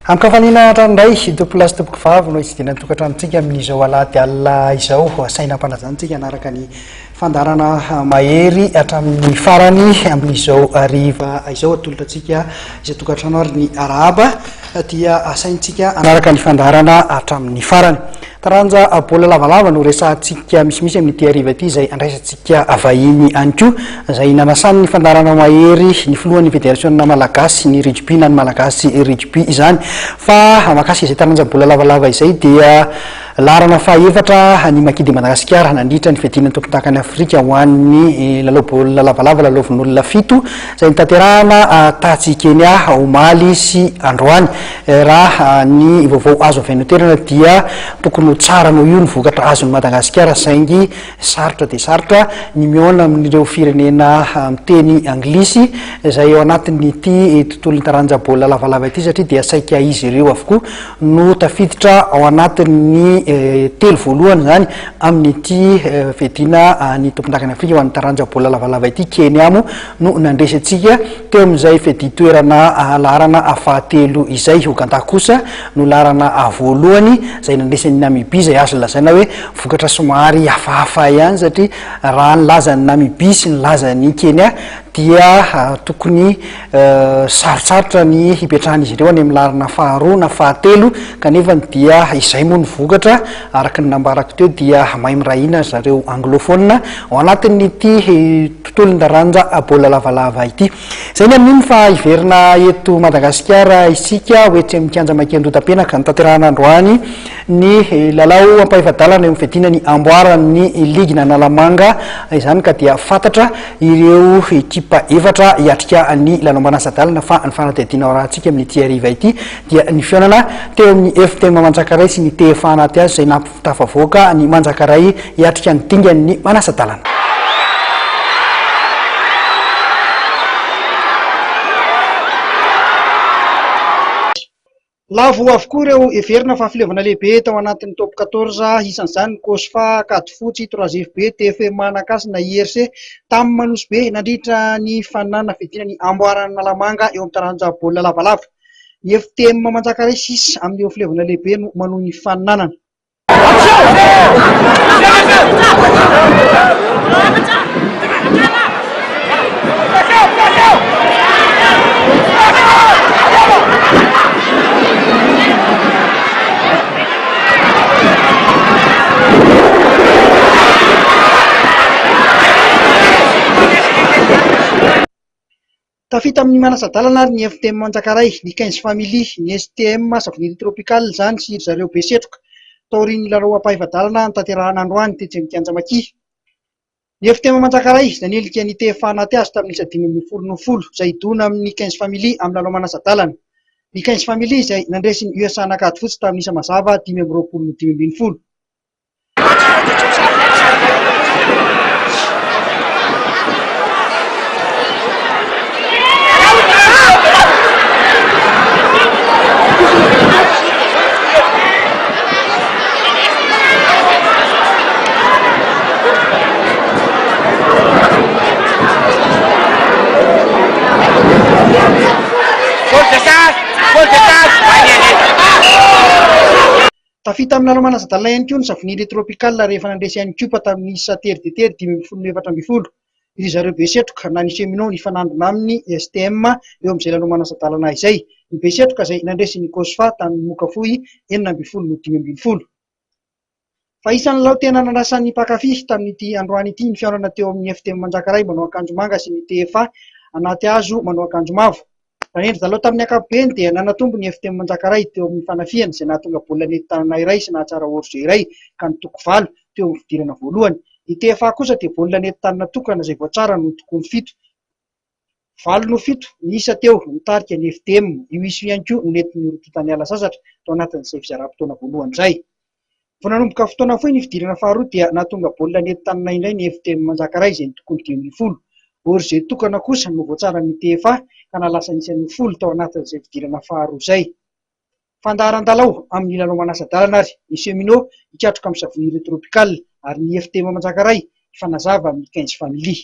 Ankafaliana hatrany indray, tompolahy sy tompokovavy no hitsidihana ny tokantranontsika amin'izao alahady alina izao. Asaina ampanajana isika hanaraka ny fandaharana mahery hatramin'ny farany amin'izao hariva izao. Atolotra antsika isan-tokantrano ary ny arahaba dia asaintsika hanaraka ny fandaharana hatramin'ny farany. Taranja baolina lavalava no resahantsika misimisy amin'ity hariva ity izay andraisantsika vahiny ihany koa izay nanasan'ny fandaharana mahery ny filohan'ny federasiona malagasy ny rugby na ny malagasy rugby izany. Fa mahakasika izay taranja baolina lavalava izay dia laharana fahaefatra ny Maki de Madagasikara nandritra ny fiadiana ny tompondakan'i Afrika ho an'ny lalao baolina lavalava lalaovin'olona fito izay notanterahana tatsy Kenya omaly sy androany. Raha ny vaovao azo avy any an-toerana dia tokony ho tsara noho io ny vokatra azon'i Madagasikara saingy sarotra dia sarotra ny mihaona amin'ireo firenena miteny anglisy izay ao anatin'ity tontolon'ny taranja baolina lavalava ity satria dia saika izy ireo avokoa no tafiditra ao anatin'ny telo voalohany izany amin'ity fiadiana ny tompondakan'i Afrika ho an'ny taranja baolina lavalava ity. Kenya moa no nandresy antsika Teo amin'izay fiadian-toerana laharana fahatelo izay, Ogandà kosa no laharana voalohany izay nandresy an'i Namibia izay azo lazaina hoe vokatra somary hafahafa ihany satria raha ny lazan'i Namibia sy ny lazan'i Kenya dia tokony sarotsarotra ny hipetrahan'izy ireo any amin'ny laharana faharoa na fahatelo kanefa dia izay moa ny vokatra araka ny nambarako teo dia mahay miray hina ry zareo anglophone ao anatin'ity tontolon-taranja baolina lavalava ity. Izay ny amin'iny fa hiverina eto Madagasikara isika ho etsy amin'ny kianja Maiky Andohatapenaka notanterahina androany ny lalao ampahefa-dalana eo amin'ny fiadiana ny amboaran'ny ligin'Analamanga izany ka dia fantatra ireo ekipa efatra hiatrika ny lalao manasa-dalana fa ny fanadihadiana hoarahantsika amin'ity hariva ity dia ny fihaonana teo amin'ny FTM Manjakaray sy ny TFA anaty azy izay nampitafavoaka ny Manjakaray hiatrika ny dingan'ny manasa-dalana. Lavo avokoa ireo heverina fa fileovana lehibe tao anatin'ny Top quatorze, isan'izany ny Cosfa, Ankadifotsy, Trois FB, TFM Manankasina, IRC, Tam Nosy Be, nandritra ny faninanana fiadiana ny amboaran'Analamanga eo amin'ny taranja baolina lavalava. Ny FTM Manjakaray sisa amin'ireo fileovana lehibe no manohy ny faninanana. Tafita amin'ny manasa-dalana ary ny FTM Manjakaray, ny Quinze Family, ny STM Savonnerie Tropicale izany sy ry zareo Besetroka taorian'ny lalao ampahefa-dalana notanterahina androany tetsy amin'ny kianja Maki. Ny FTM Manjakaray nanilika ny TFA anaty azy tamin'ny isa 15 no folo izay hidona amin'ny Quinze Family amin'ny lalao manasa-dalana. Ny Quinze Family izay nandresy ny USA Ankadifotsy tamin'ny isa mazava 25 no 15. Tafita amin'ny lalao manasa-dalana ihany koa ny Savonnerie Tropical rehefa nandresy an'i Cuba tamin'ny isa tery dia tery 15 no 14. Ry zareo Besetroka na ny Cheminot nifanandrina aminy STM eo amin'izay lalao manasa-dalana izay. Ny Besetroka izay nandresy ny Cosfa tamin'ny moka fohy 16 no 15. Fa isan'ny lalao tena nandrasan'ny mpankafy tamin'ity androany ity ny fihaonana teo amin'ny FTM Manjakaray manao akanjo manga sy ny TFA anaty hazo manao akanjo mavo. Raha ny endri-dalao tamin'ny ankapobeny dia nanatombo ny FTM Manjakaray teo amin'ny fanafihana izay nahatonga baolina nety tanana iray sy nahatsara hors-jeu iray ka nitoko valo teo amin'ny fidirana voalohany. Ny TFA kosa dia baolina nety tanana tokana izay voatsara no nitokony fito. Valo no fito ny isa teo nitarika ny FTM. Io isa io ihany koa no nentin'ny roa tonta niala sasatra tao anatin'izay fizaram-potoana voalohany izay. Vao nanomboka fotoana fohy ny fidirana faharoa dia nahatonga baolina nety tanana indray ny FTM Manjakaray izay nitokony 15. Hors-jeu tokana kosa no voatsaran'ny TFA ka nahalasa ny isan'ny folo tao anatin'izay fidirana faharoa izay. Fandaharan-dalao amin'ny lalao manasa-dalana ary ny Cheminot hikatroka amin'ny Savonnerie Tropicale ary ny FTM Manjakaray hifanazava amin'ny Quinze Family.